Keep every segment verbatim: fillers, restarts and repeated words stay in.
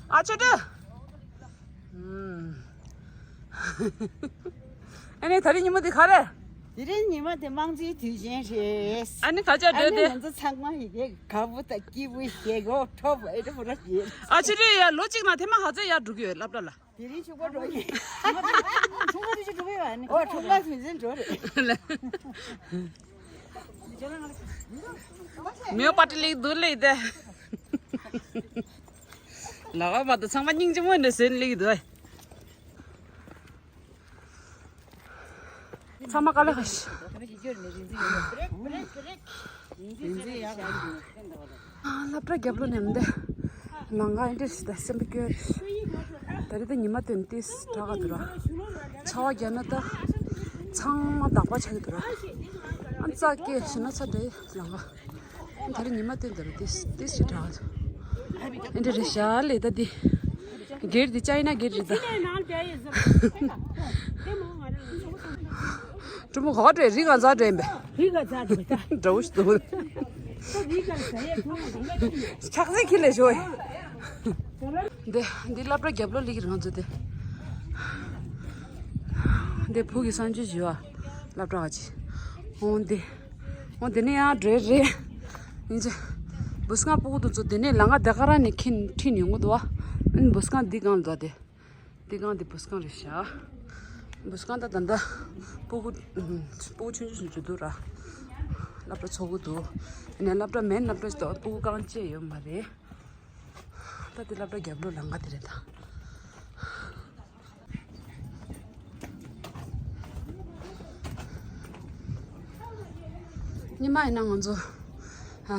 ཨ་ཆོ་ཏི། ཨ་ནི་ད་རིང་ཉི་མ་འདི་ག་རེ། དེ་རིང་ཉི་མ་དེ་དམངས་གཙོའི་དུས་ཆེན་རེད། ཨ་ནི་ག་ཅག་ཨ་འགྲོ་ནི་དེ། ང་ཚོ་ཚང་མ་ཡི་གེ་དགའ་པོ་དང་སྐྱིད་པོ་ཞེ་གོ་ཁྲོ་བོ་ཨེ་འདྲ་པོ་ར་ཡོད། ཨ་ཆོ་ཏི་ཡ་ལོ་གཅིག་ནང་ཐེངས་མ་ག་ཚོད་ཡར་འགྲོ་གི་ཡོད་སློབ་གྲྭ་ལ། དེ་རིང་ཆུ་བོ་འགྲོ་ཡིན། ཆུང་མ་དེ་ཆུ་འགྲོ་གི་ཡོད་ཨ་ནི། ཨོ་ཆུང་མ་དེ་ཚོ་འགྲོ་རེད། མིའུ་པ་ཏི་ལིག་འདུག་ལེ་དེ། ལ་བ་བ་དུ་ཚང་མ་སྙིང་རྗེ་མོ་འདྲ་ཟེར་ལེ་དེ། ཚང་མ་དཀའ་ལས་ཁག་ཤི། སློབ་གྲྭ་རྒྱབ་ལོགས་ནས་འདི་ལང་ག་འདི་ཞིག་ད་སེམས་པ་སྐྱོ་རེད། ད་རེས་ད་ཉི་མ་སྟོན་ཏིས་དྲག་ག་འདུག་ར། ཆར་པ་བརྒྱབ་ན་ད་ཚང་མ་འདག་པ་ཆགས་ཀྱི་འདུག་ར། ཨ་ཙག་སྐད་ཞེ་ན་ཚ་འདྲ་ལང་ག་ད་རེས་ཉི་མ་སྟོན་འདི་ར་ཏིས་ཏིས་ཞིག་དྲག་ག་འདུག་ཨ་འདི་རེད་ཤག་ལེ་ད་འདི། སྒེར་འདི་ཅའི་ན་སྒེར་རེད་ད། ཀྲུ་མོ་ག་བ་འདྲ་རི་ག་ཛ་འདྲ་ཡིན་པས། རི་ག་ཛ་འདྲ་ད། འདྲ་བོ་ཞིག་འདུག་ད་རི་ག་ཛ་ཡ་ཁོང་ང་དང་ག་ཅི་ཡིན། ཆག་ཟིན་ཁྱི་ལས་ཞོ། འདི་འདི་སློབ་གྲྭ་རྒྱབ་ལོགས་ལིག་རང་ཚོ་དེ། འདི་བུ་གི་གསང་སྤྱོད་བྱེད་བ་སློབ་གྲྭ་ག་ཅི། འོང་འདི། འོང་འདི་ནས་ཡང་འགྲོ་རེད། ཡིན་ཅི། འབུ་སྒང་སྤུ་གུ་དེ་ཚོ་འདི་ནས་ལང་ག་འདི་ག་རང་ནས་ཁྱིམ་ཁྲིད་ནས་ཡོང་གི་འདུག་བ། འབུ་སྒང་འདི་སྒང་ལ་འདུག་སྟེ། འདི་སྒང་འདི་འབུ་སྒང་རེད་ཤག་འབུ་སྒང་ད་ད་ལྟ་སྤུ་གུ་སྤུ་གུ་ཆུང་ཆུང་ཆུང་ཆུང་འདུག་ར། སློབ་གྲྭ་ཚོགས་ཀྱི་འདུག་ཨ་ནི་སློབ་གྲྭ་མིན་སློབ་གྲྭ་ཞིག་འདུག་སྤུ་གུ་རྐང་གཅིག་ཡོད་མ་རེད། ད་འདི་སློབ་གྲྭ་རྒྱབ་ལོགས་ལང་ག་དེ་རེད་ད། ཉི་མ་ཡིན་ན་ང་ཚོ་ཨ་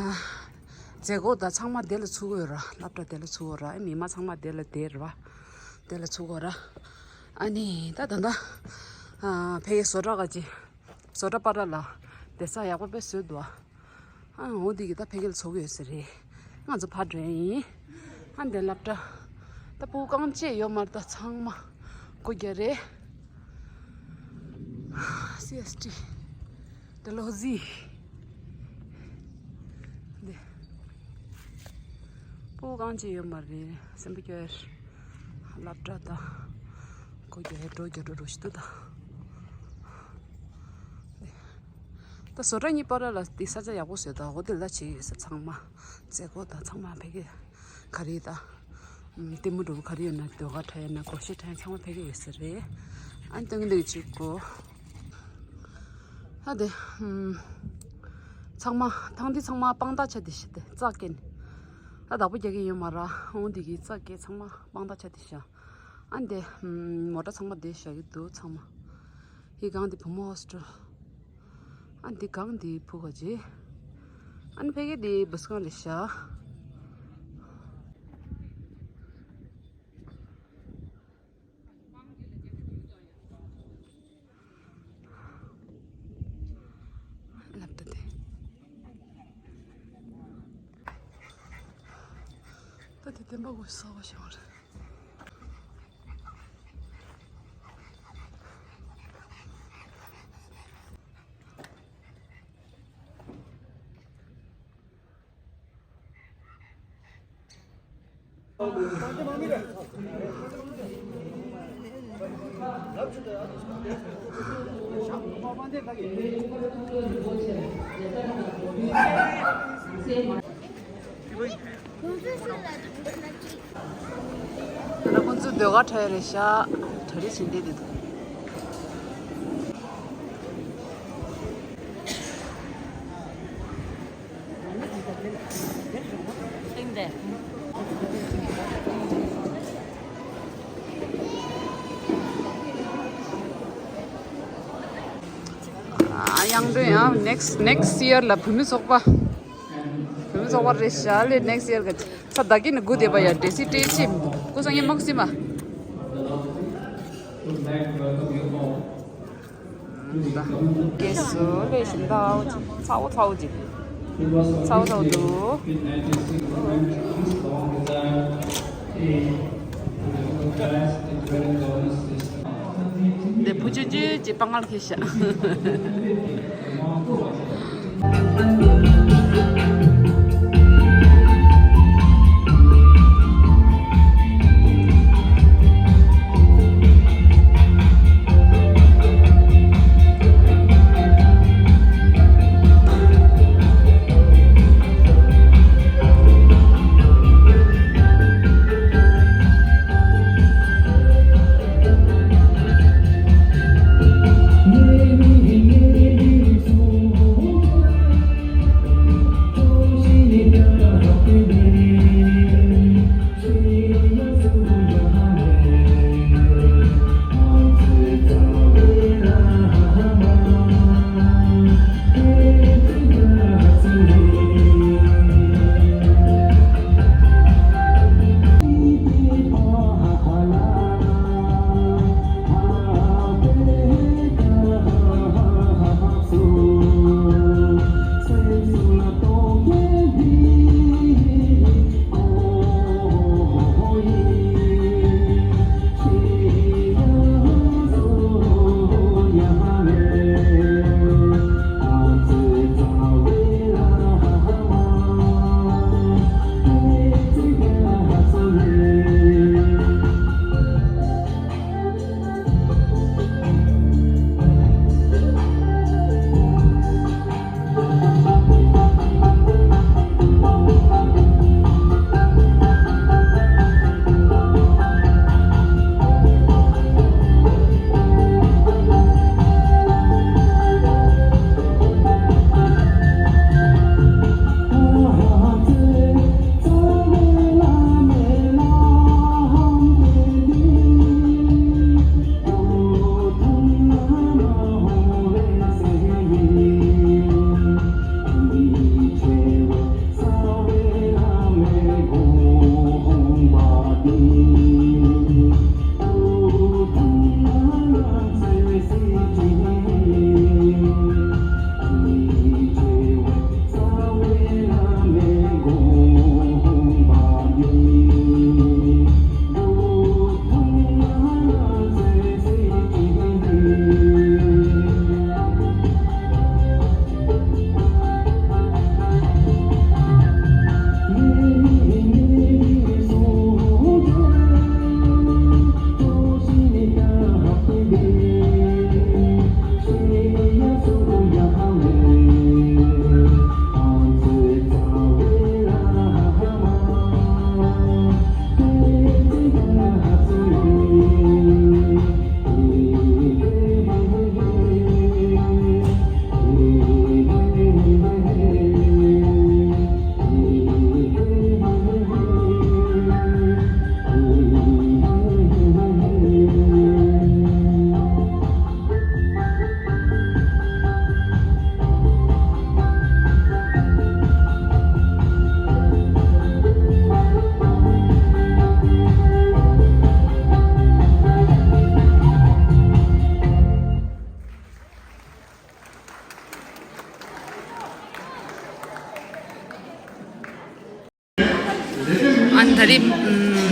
མཛད་སྒོ་དང་ཚང་མ་དེ་ལ་ཚུགས་ཡོད་ར། སློབ་གྲྭ་དེ་ལ་ཚུགས་ཡོད་ར། ཨེ་མི་མང་ཚང་མ་དེ་ལ་བསྡད་ར་བ། དེ་ལ་ཚུགས་ཡོད་ར། ཨ་ནི་ད་ད་ད་ཨ་ཕ་གིའི་བཟོ་གྲྭ་ག་ཅི། བཟོ་གྲྭ་པ་ར་ལ་བསྡད་ས་ཡག་པོ་དཔེ་བཟོས་འདུག་ཨ་འོ་འདི་གི་ད་ཕ་གི་ལ་ཚོགས་ཡོད་ས་རེད། ང་ཚོ་ཕར་འགྲོ་ཡིན། ཨ་འདི་སློབ་གྲྭ་ད་སྤུ་གུ་རྐང་གཅིག་ཡོད་མ་རེད། ད་ཚང་མ་སྒོ་རྒྱག་རེད། སི་ཨེས་ཊི། ཌལ་ཧོ་ཟི། འདི་སྤུ་གུ་རྐང་གཅིག་ཡོད་མ་རེད། སེམས་པ་སྐྱོ་ཡ། སློབ་གྲྭ་དང་སྒོ་རྒྱག་ཡ་འགྲོ་རྒྱག་འགྲོ་འགྲོ་ཞིག་འདུག་ད། ད་བཟོ་གྲྭ་གཉིས་བར་ལ་དེ་ས་ཆ་ཡག་པོ་བཟོས་འདུག་འོ་དེ་ལ་བྱེད་ཀྱི་ཡོད་ས། ཚང་མ་མཛད་སྒོ་དང་ཚང་མ་ཕ་གི་ག་རེ་ད། ལྟད་མོ་འགྲོ་ག་རེ་ཡོད་ན། ཟློས་གར་འཁྲབ་ཡ་ན་སྒོར་གཞས་འཁྲབ་ཡ་ཚང་མ་ཕ་གི་ཡོད་ས་རེད། ཨ་ནི་སྟོན་གྱི་འདུག་གཅིག་གོ་ཨ་དེ། ཚང་མ་ཐང་འདི་ཚང་མ་དཔང་རྟགས་ཆ་དེ་ཞིག་དེ་རྩ་སྐྱེན། ཨ་བདག་པོ་རྒྱག་གི་ཡོད་མ་ར། འོང་འདི་གི་རྩ་སྐྱེན་ཚང་མ་དཔང་རྟགས་ཆ་དེ་བཞག་ཨ་འདི་མོ་ཊ་ཚང་མ་དེ་བཞག་གི་འདུག་ཚང་མ། ཡི་གང་འདི་བུ་མོ་ཧོ་སི་ཊལ། ཨ་འདི་གང་འདི་བུ་ག་ཅི། ཨ་ནི་ཕ་གི་འདི་བུ་སྒང་རེད་ཤག་སློབ་གྲྭ་དེ། ད་དེ་བསྟན་པ་དགོས་ས་བ་ཞིག་རེད། ད་ཁོང་ཚོ་ཟློས་གར་འཁྲབ་ཡ་རེད་ཤག་གྲ་སྒྲིག་བྱེད་བསྡད་འདུག་ཨ་དབྱངས་སྒྲོན་ཡང་next next year ལ་བུད་མེད་ཚོགས་པ། བུད་མེད་ཚོགས་པ་རེད་ཤག་ལེ། next year གི་ཚ་ད་གི་ནི་སྒུག་བསྡད་པ་ཡ། འདྲེ་སི་ཏྲེ་ཆེ་མི་འདུག་ཀུ་སང་ངས་མོག་སི་མ། ཀེ་སུ་ལེ་ཞིམ་ད་ཨའོ་ཅི་ཚ་བོ་ཚ་བོ་ཅིག་ཚ་བོ་ཚ་བོ་འདུག་འདི་བུ་ཆུང་ཆུང་ཅིག་པང་ངར་ཁེལ་ཤག་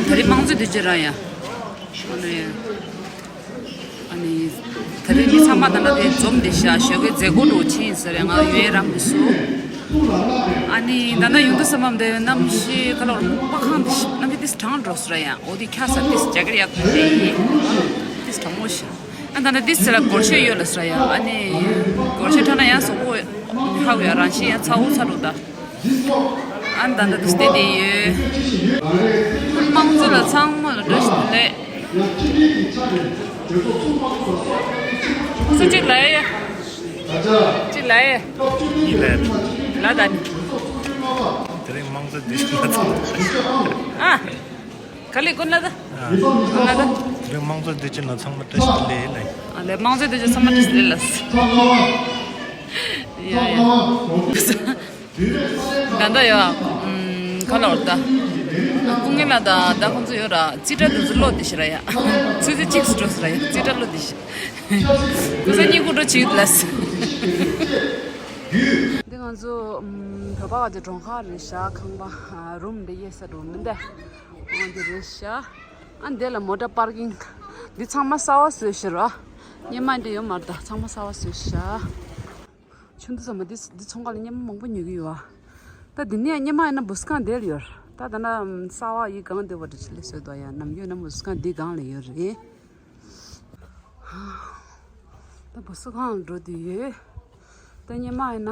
དེ་རིང་དམངས་གཙོའི་དུས་ཆེན་རང་ཡ། ཨ་ནི། ཨ་ནི། དེ་རིང་མི་ཚང་མ་ད་ལྟ་དེ་འཛོམས་བསྡད་ཤག་ཞོགས་ཀའི་མཛད་སྒོ་འགྲོ་ཕྱིན་ཟེར་ཡ་ང་ཡོད་ར་མི་སུ། ཨ་ནི་ད་ལྟ་ཡོང་དུས་ཙམ་པ་དེ་གནམ་གཤིས་ཁ་ལོར་སྨུག་པ་ཁང་དེ་གནམ་གཤིས་ཏིས་གྲང་འགྲོ་སོང་ར་ཡ། འོ་དེ་ཁ་ས་ཏིས་ཇེ་ཀེཊ་ཡག་པོ་རེད། ཏིས་གྲང་མོ་ཞིག་ཨ་ད་ལྟ་ཏིས་ཟེར་ལ་སྒོར་གཞས་ཡོད་ལ་ཟེར་ཡ། ཨ་ནི་སྒོར་གཞས་འཁྲབ་ན་ཡང་གཟུགས་པོ་ཧ་གོ་ཡ། རང་བཞིན་ཡང་ཚ་བོ་ཚ་འགྲོ་ད། ཨ་ནི་ད་ལྟ་ཏིས་བསྡད་དེ་ཡོད། དམངས་གཙོ་ལ་ཚང་མ་ལ་བཀྲ་ཤིས་བདེ་ལེགས། སུ་གཅིག་ལ་ཡ། གཅིག་ལ་ཡ། ཡིན་ལ། ལ་ད་ནི། དེ་རིང་དམངས་གཙོ་དུས་ཆེན་ལ་ཚང་མ། ཨ། ག་ལེ་ཀུན་ལ་ད། ཨ། ཀུན་ལ་ད། དེ་རིང་དམངས་གཙོ་དུས་ཆེན་ལ་ཚང་མ་བཀྲ་ཤིས་བདེ་ལེགས་ལ། ཨ་ལེ་དམངས་གཙོ་དུས་ཆེན་ཚང་མ་བཀྲ་ཤིས་བདེ་ལེགས་ལ། ཡ་ཡ། ད་ལྟ་ཡོད། ཨམ། ཁ་ལོར་ད། སྐུ་ངལ་ལ་ད་ད་ཁོང་ཚོ་ཡོད་ར། རྩིས་ཁྲ་དེ་ཚོ་ཀློག་བསྡད་ཤག་ར་ཡ། ཆུ་ཚོད་གཅིག་སུ་འགྲོ་སོང་ར་ཡ། རྩིས་ཁྲ་ཀློག་བསྡད་ཤག་སྐུ་ཚེ་སྙིང་པོ་འགྲོ་བྱེད་ཡོད་ལ། འདི་ང་ཚོ་ཨམ། བོད་པ་ག་ཚོད་གྲོང་ཁ་རེད་ཤག་ཁང་པ་རུམ་འདི་གཡས་ས་རུམ་འདི་འདི་རེད་ཤག་ཨ་འདི་ལ་མོ་ཊ་པར་ཀིང་། འདི་ཚང་མ་གསར་པ་བཟོས་ཤག་ར། སྔོན་མ་འདི་ཡོད་མ་རེད། ད་ཚང་མ་གསར་པ་བཟོས་ཤག་ཆུང་དུས་ཙམ་པ་འདི་འདི་ཚོང་ཁང་ལ་སྔོན་མ་མང་པོ་ཉོ་གི་ཡོད་ཨ། ད་འདི་ནས་སྔོན་མ་ཡིན་ན་འབུ་སི་ཁང་དེར་ཡོད། ད་ད་ན་གསར་པ་ཡི་སྒང་དེ་བ་འདྲ་ཅིག་ལས་བཟོས་འདུག་ཡ། ནམ་རྒྱུན་ན་འབུ་སི་ཁང་འདི་སྒང་ལ་ཡོད་རེད། ད་འབུ་སི་ཁང་འགྲོ་དུས་ཡོད། ད་སྔོན་མ་ཡིན་ན་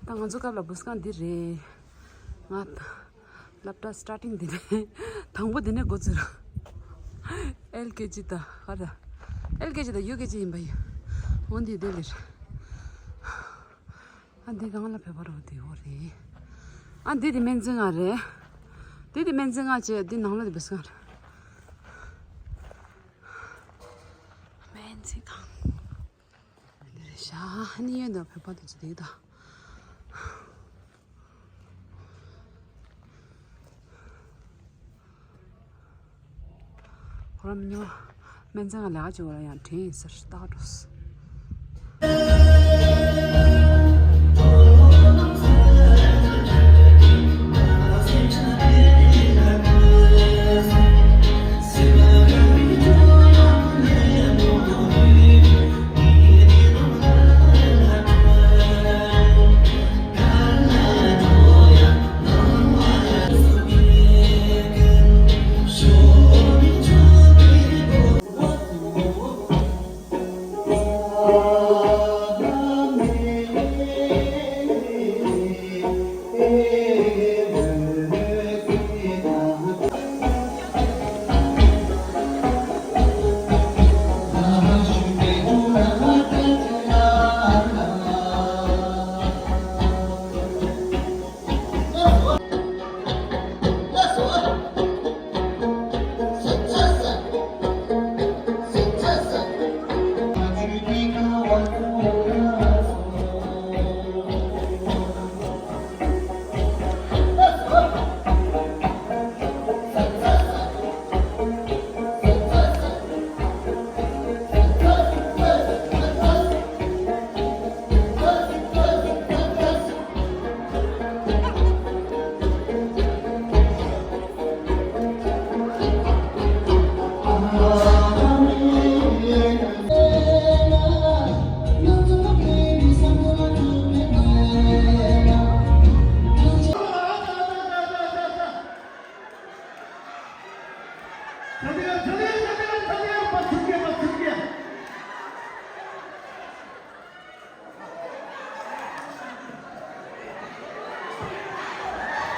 ད་ང་ཚོ་སྐབས་ལ་འབུ་སི་ཁང་འདི་རེད། ང་ད། སློབ་གྲྭ་སི་ཊར་ཊིང་དེ་ནས་དང་པོ་དེ་ནས་འགོ་ཚུགས། ཨེལ་ཀེ་ཇི་དང་ག་རེ། ཨེལ་ཀེ་ཇི་དང་ཡུ་ཀེ་ཇི་ཡིན་པ་ཡིན། འོ་འདི་དེ་ལེར། ཨ་འདི་སྒང་ལ་བོད་པ་རོ་དེ་འོ་རེད། ཨ་འདི་དེ་སྨན་རྩིས་ཁང་རེད། འདི་དེ་སྨན་རྩིས་ཁང་བྱས་འདི་ནང་ལ་དེ་འབུ་སི་ཁང་རེད། སྨན་རྩིས་ཁང་། འདི་རེད་ཤག་ཨ་ནི་ཡོད་འདུག་བོད་པ་དེ་ཚོ་དེ་ད། ཁོ་རང་མི་ཉོ། སྨན་རྩིས་ཁང་ལས་ཀ་བྱེད་པ་ལ་ཡང་དྲིན་ཡིན་ཟེར་ལྟ་ག་འགྲོ།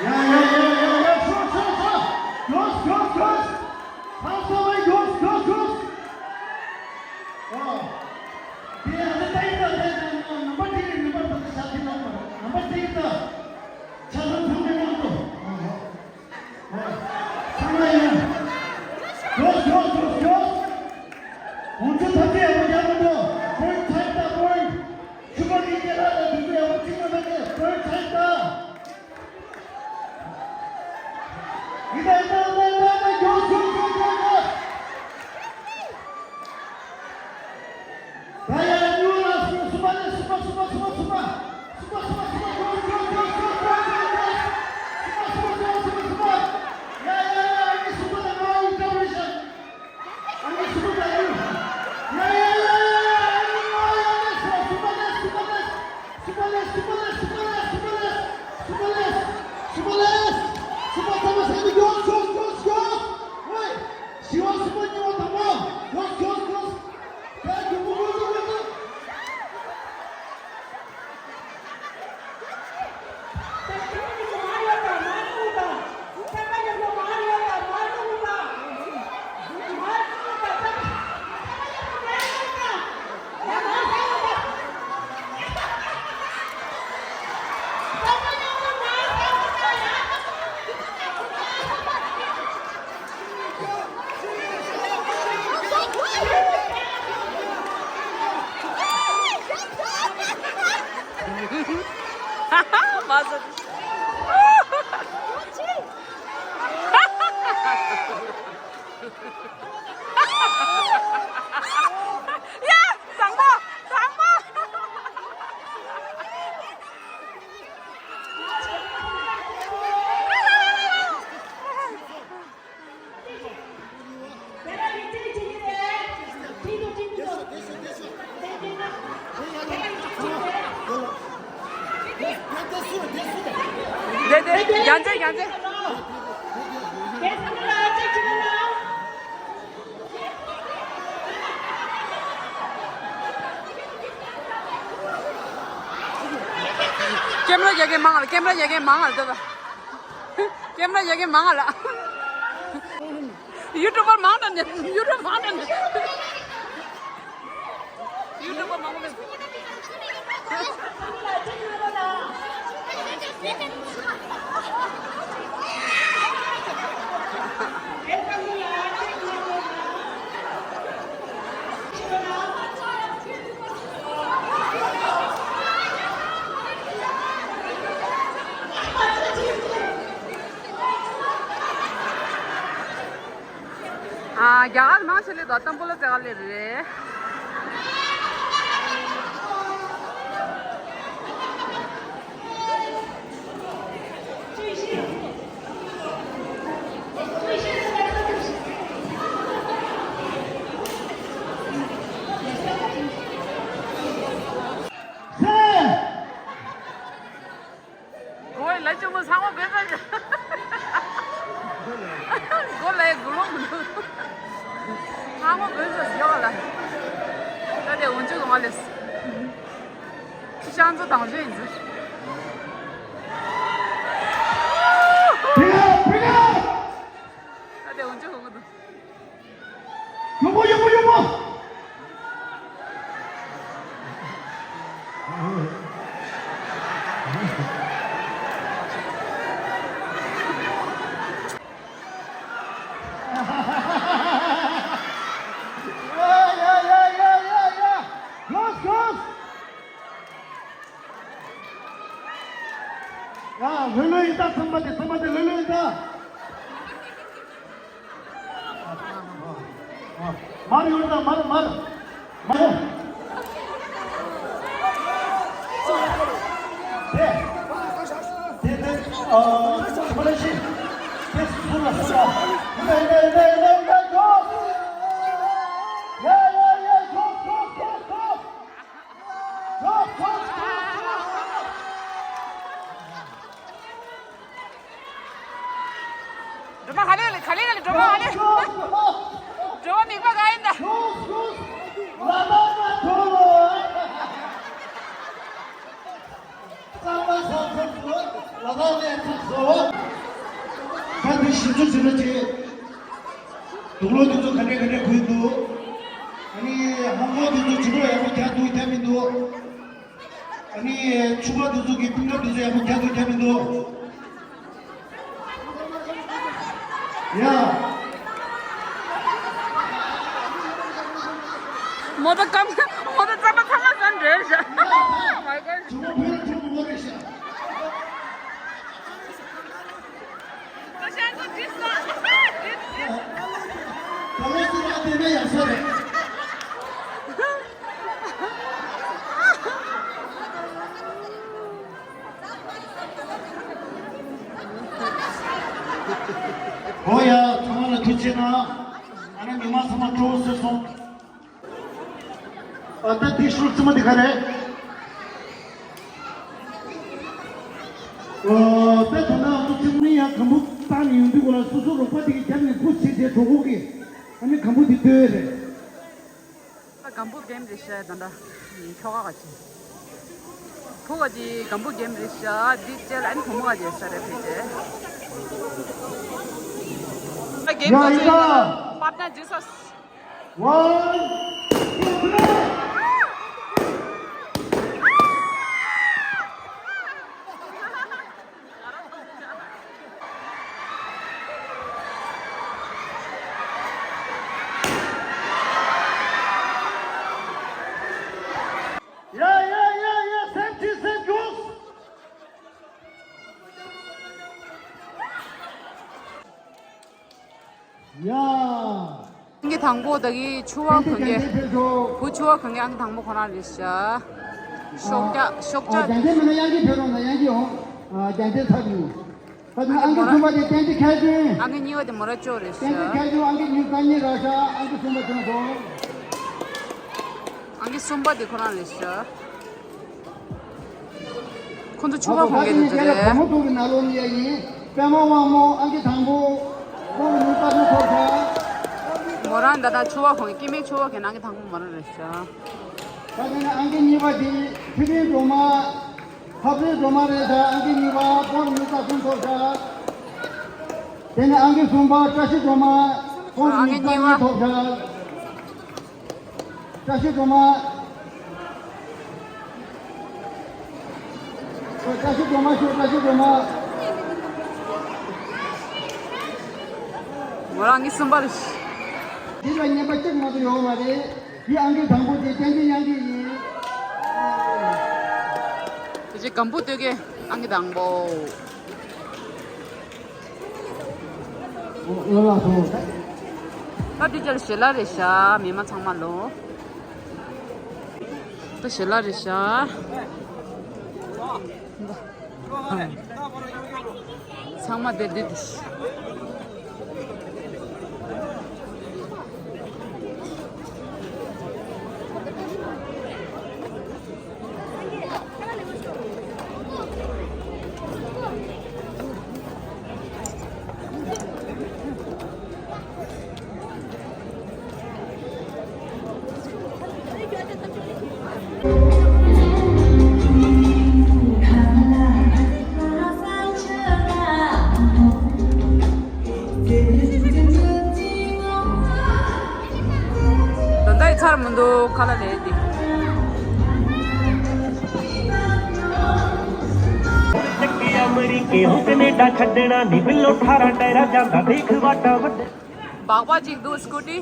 ཡ་ཡ་ཡ་ཡ་ཡ། ཤོག་ཤོག་ཤོག་ཤོག་ཕར་ཚུར་བ་ཤོག་ཤོག་ཤོག་ཨོ། དེ་ཨ་ནི་ད་ཡིན་ད། ད་ཡིན་ད། ནམ་པར་དེ་ནི་ནམ་པར་ད་ད་ཤ་དེ་ནམ་པར་ནམ་པར་དེ་ཡིན་ད། ཆ་ཚང་ཚང་མས་མཉམ་དུ། ཨོ་ཧོ། ཨོ། ཚང་མ་ཡིན། ཤོག་ཤོག་ཡ། བཟང་པོ། བཟང་པོ། དེ་དེ་རྒྱ་མཚན་རྒྱ་མཚན། ཀེམ་ར་རྒྱག་མཁན་མང་ང་ལ། ཀེམ་ར་རྒྱག་མཁན་མང་ང་ལ་ད་ད། ཀེམ་ར་རྒྱག་མཁན་མང་ང་ལ། ཡུ་ཊུབ་པར་མང་དྲགས་ནས། ཡུ་ཊུབ་པར་མང་དྲགས་ནས། ཡུ་ཊུབ་པར་མང་པོ་མེད། ཨ། རྒྱ་གར་མང་ཆེ་ལས་དོ་ཏམ་པོ་ལ་ཙེ་ག་ལེ་རེད། གོ་ལ་ཅུང་མོ་ཚང་མ་བོད་པ་རེད། གོ་ལ་ཡ་གུ་ལོང་མི་འདུག་ཚང་མ་བོད་པ་ཡོད་ལ། ད་དེ་འུན་ཆུ་གང་ལས། ཤང་ཚོ་དང་ཞོ་ཡིན་ཚུལ། Big up, big up! ད་དེ་འུན་ཆུ་གང་གི་འདུག་ཡོང་བ་ཡོང་བ་ཡོང་བ། ཡ། ལྷོད་ལྷོད་ཡིན་ད། ཚང་མ་དེ་ཚང་མ་དེ་ལྷོད་ལྷོད་ཡིན་ད། མར་ཡོང་ད། མར་མར་མར། དེ་དེ་དེ་ཨ་ཁོ་ལ་ཤི། དེ་སུ་ལ་སུ་ལ། ཡ་ཡ་ཡ་ཡ་ཡ། སྒྲོལ་མ་ག་ལེ་ག་ལེ་ག་ལེ། སྒྲོལ་མ་ག་ལེ། སྒྲོལ་མ་མིག་པ་ག་ཡིན་ད། ད་དེ་ཞིབ་འཇུག་བྱེད་པ་བྱེད། དུག་ལོག་དེ་ཚོ་ག་འདྲས་ག་འདྲས་གོན་འདུག་ཨ་ནི་ཧོང་ཀོང་དེ་ཚོ་ཇུས་གཏོགས་ཡག་པོ་རྒྱག་འདུག་རྒྱག་མི་འདུག་ཨ་ནི་ཆུ་བ་དེ་ཚོ་གི་སྤུན་ཀ་དེ་ཚོ་ཡག་པོ་རྒྱག་འདུག་རྒྱག་མི་འདུག་ཡ། མོ་ཏ་ཀམ། མོ་ཏ་རྩམ་པ་ཚང་མ་ཟ་འདྲེ་བཞག Oh my god. ཇུས་གཏོགས་བོད་ལ་ཐུག་མོ་རེད་ཤག་ཨོ་ཡ། ཚང་མ་ལ་ཐུགས་རྗེ་གནང་། ཨ་ནི་མི་མང་ཚང་མ་སྤྲོ་བོ་བཟོས་སོང་། ཨ། ད་དེ་ཤོག་རྩེད་མོ་དེ་ག་རེད། ཨོ། ད་ད་ལྟ་ང་ཚོ་རྩེད་མོ་ནི་ཡང་སྒམ་བུ་བཏང་ནས་ཡོང་དུས་སྒང་ལ་སོ་སོ་རོགས་པ་དེ་གིས་རྒྱབ་ནས་པུ་ཤི་བྱས་གྲོད་ཁོག་གིས་ཨ་ནི་སྒམ་བུ་དེ་ལྟོས་རེད། ད་སྒམ་བུ་གེམ་རེད་ཤག་ད་ལྟ་ཁྱོ་ག་ག་ཅི། ཕོ་ག་དེ་སྒམ་བུ་གེམ་རེད་ཤག་འདི་རྗེས་ལ་ཨ་ནི་བུ་མོ་ག་དེ་ས་རེད་ཕེབས་ཏེ། ད་གེམ་ཡ་ད་ཡིན་ཚོ་ད། པར་ཊ་ནར་ཇི་སཱས། One, two, three. Yeah, yeah, yeah, yeah. Same cheese, same juice. ཡ། ཨང་ཀི་དང་པོ་ད་གི་ཕྱུ་པ་གོན་མཁན། བུ་ཕྱུ་པ་གོན་མཁན་ཨང་ཀི་དང་པོ་ཁོ་རང་རེད་ཤག་ཤོག་ལྕགས་ཤོག་ལྕགས། རྒྱལ་མཚན་མི་ན་ཡང་གི་ཕེབས་རོགས་གནང་། ཡང་གི་ཡོང་། རྒྱལ་མཚན་ཚབ་ཡིན། ད་དེ་ཨང་ཀི་གསུམ་པ་དེ་བསྟན་འཛིན་མཁས་ཆེན། ཨང་ཀི་གཉིས་པ་དེ་མོ་ར་ཅོ་རེད་ཤག་བསྟན་འཛིན་མཁས་ཆེན་ཨང་ཀི་གཉིས་པ་གཉིས་རག་ཤག་ཨང་ཀི་གསུམ་པ་བྱུང་སོང་། ཨང་ཀི་གསུམ་པ་དེ་ཁོ་རང་རེད་ཤག་ཁོ་ཚོ་ཕྱུ་པ་གོན་མཁན་དེ་ཚོ་རེད། བུ་མོ་ཐུག་གི་ནང་ལོགས་ནས་ཡིན། པད་མ་དབང་མོ་ཨང་ཀི་དང་པོ། ཁོང་གི་ནུས་པ་ཐུག་ཐོབ་ཤག་མོ་རང་ད་ལྟ་ཕྱུ་པ་གོན་མཁན་སྐྱེ་དམན་ཕྱུ་པ་གོན་མཁན་ཨང་ཀི་དང་པོ་མོ་རང་རེད་ཤག་ད་དེ་ནས་ཨང་ཀི་གཉིས་པ་དེ་ཁྲི་པའི་སྒྲོལ་མ། ཁ་པའི་སྒྲོལ་མ་རེད་ཤག་ཨང་ཀི་གཉིས་པ་ཁོང་གི་ནུས་པ་ཐུག་ཐོབ་ཤག་དེ་ནས་ཨང་ཀི་གསུམ་པ་བཀྲ་ཤིས་སྒྲོལ་མ། ཁོང་གི་ཨང་ཀི་ནུས་པ་གཉིས་པ་ཐོབ་ཤག་བཀྲ་ཤིས་སྒྲོལ་མ། བཀྲ་ཤིས་སྒྲོལ་མ་ཤོག་བཀྲ་ཤིས་སྒྲོལ་མ། མོ་རང་ཨང་ཀི་གསུམ་པ་རེད། འདི་ལ་རྔན་པ་གཅིག་མ་གཏོགས་ཡོད་མ་རེད། འདི་ཨང་ཀི་དང་པོ་དེ་བསྟན་འཛིན་དབྱངས་སྐྱིད་ཡིན། དེ་རྗེས་སྒམ་པོ་སྟོད་ཀའི་ཨང་ཀི་དང་པོ། ད་འདི་ཅར་ཞལ་ལག་རེད་ཤག་མི་མང་ཚང་མ་ལོ། ད་ཞལ་ལག་རེད་ཤག་ཚང་མ་དེ་འདི་འདི། ད་ལྟ་ཡི་ཚར་མི་འདུག་ཁ་ལག་ལས་འདི། अमरीके हो कनेडा छड्डना नहीं बिल्लो अठारह टैरा जांदा देख वाटा वड्डे। སྦག་སྦག་ཅིག་འདུག་སྐུ་ཊི།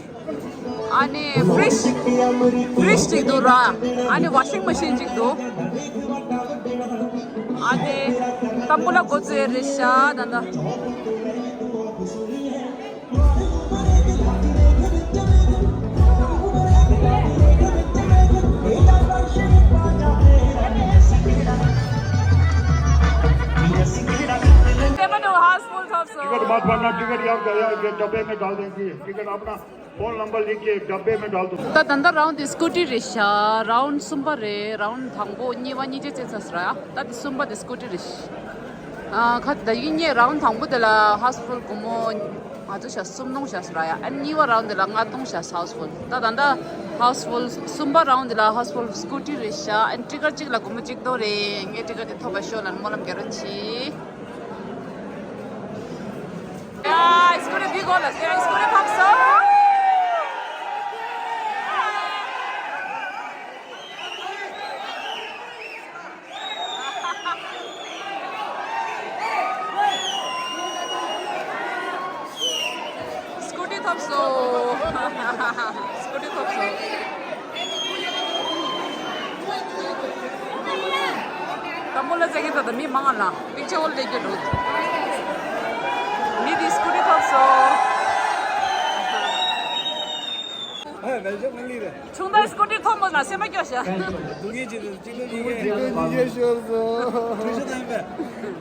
ཨ་ནི་ཕི་རིཇ། ཕི་རིཇ་ཅིག་འདུག་ར། ཨ་ནི་ཝ་ཤིང་མ་ཤིན་ཅིག་འདུག་ཨ་ནི་ཏམ་བུ་ལ་འགོ་བཙུགས་རེད་ཤག་ད་ད། टिकट मत भरना, टिकट यहाँ, यहाँ, ये डब्बे में डाल देंगे। टिकट अपना फोन नंबर लिख के डब्बे में डाल दो। ད་ད་ལྟ་རའུན་ཌི་དེ་སྐུ་ཊི་རེད་ཤག་རའུན་ཌི་གསུམ་པ་རེད། རའུན་ཌི་དང་པོ་གཉིས་པ་གཉིས་ཀྱི་རྩེ་ཚ་སི་ར་ཡ། ད་དེ་གསུམ་པ་དེ་སྐུ་ཊི་རེད་ཤག་ཨ་ཁ་ད་ཡིན་ངེས་རའུན་ཌི་དང་པོ་དེ་ལ་ཧའུ་སི་ཕུལ་སྒོར་མོ་ང་ཚོ་ཤ་སུམ་སྟོང་ཤ་སི་ར་ཡ། ཨ་གཉིས་པ་རའུན་ཌི་དེ་ལ་ལྔ་སྟོང་ཤ་སི་ཧའུ་སི་ཕུལ། ད་ད་ལྟ་ཧའུ་སི་ཕུལ་གསུམ་པ་རའུན་ཌི་དེ་ལ་ཧའུ་སི་ཕུལ་སྐུ་ཊི་རེད་ཤག་ཨ་ཊི་ཀཊ་གཅིག་ལ་སྒོར་མོ་གཅིག་སྟོང་རེད། ངས་ཊི་ཀཊ་དེ་ཐོབ་པ་ཤོག་ལ་སྨོན་ལམ་རྒྱག་རོགས་གྱིས། ཡ། སྐུ་ཊི་འདི་གོ་ལ་སྐུ་ཊི་ཕབ་སོང་། སྐུ་ཊི་ཐོབ་སོང་། སྐུ་ཊི་ཐོབ་སོང་། དང་པོ་ལ་ཙེ་གི་ད་ད་མི་མང་ལ་པིག་ཅར་ཧོལ་ལེགས་འགྲོ། མི་དེ་སྐུ་ཊི་ཐོབ་སོང་། ཆུང་མདའ་སྐུ་ཊི་ཐོབ་མོ་ན་སེམས་པ་སྐྱོ་ཤ། སྡུག་ངེས་ཅི་འདུག་གཅིག་སྡུག་ངེས་ཅི་འདུག་ཉིས་བརྒྱ་ཤོར་སོང་།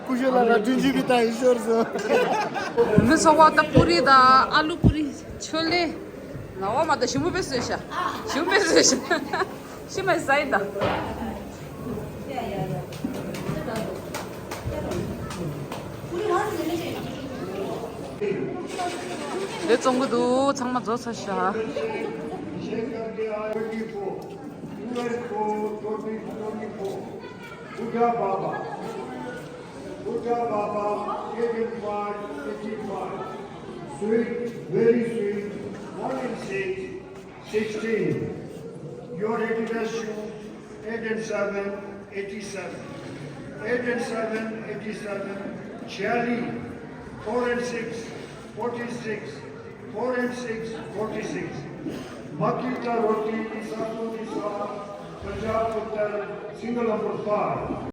ཀུ་ཤུ་ལ་ལ་དྲིན་ཅི་བི་ཏང་ཤོར་སོང་། མི་ཚོགས་པ་ད་པུ་རི་ད་ཨ་ལུ་པུ་རི་ཆོ་ལེ། ལ་བ་མ་ད་ཞིམ་པོ་པེ་སོས་ཤ། ཞིམ་པོ་པེ་སོས་ཤ། ཤི་མ་ཟ་ཡིན་ད། འདི་བཙོང་གི་འདུག་ཚང་མ་རྫོགས་ཚར་ཤག Buddha Baba, eighteen five, eighty-five. Sweet, very sweet, one and six, sixteen. Your Adidas shoe, eight and seven, eighty-seven. Eight and seven, eighty-seven. Charlie, four and six, forty-six. Four and six, forty-six. Makita Roti, Sato Disa, Punjab Uttar, single number five.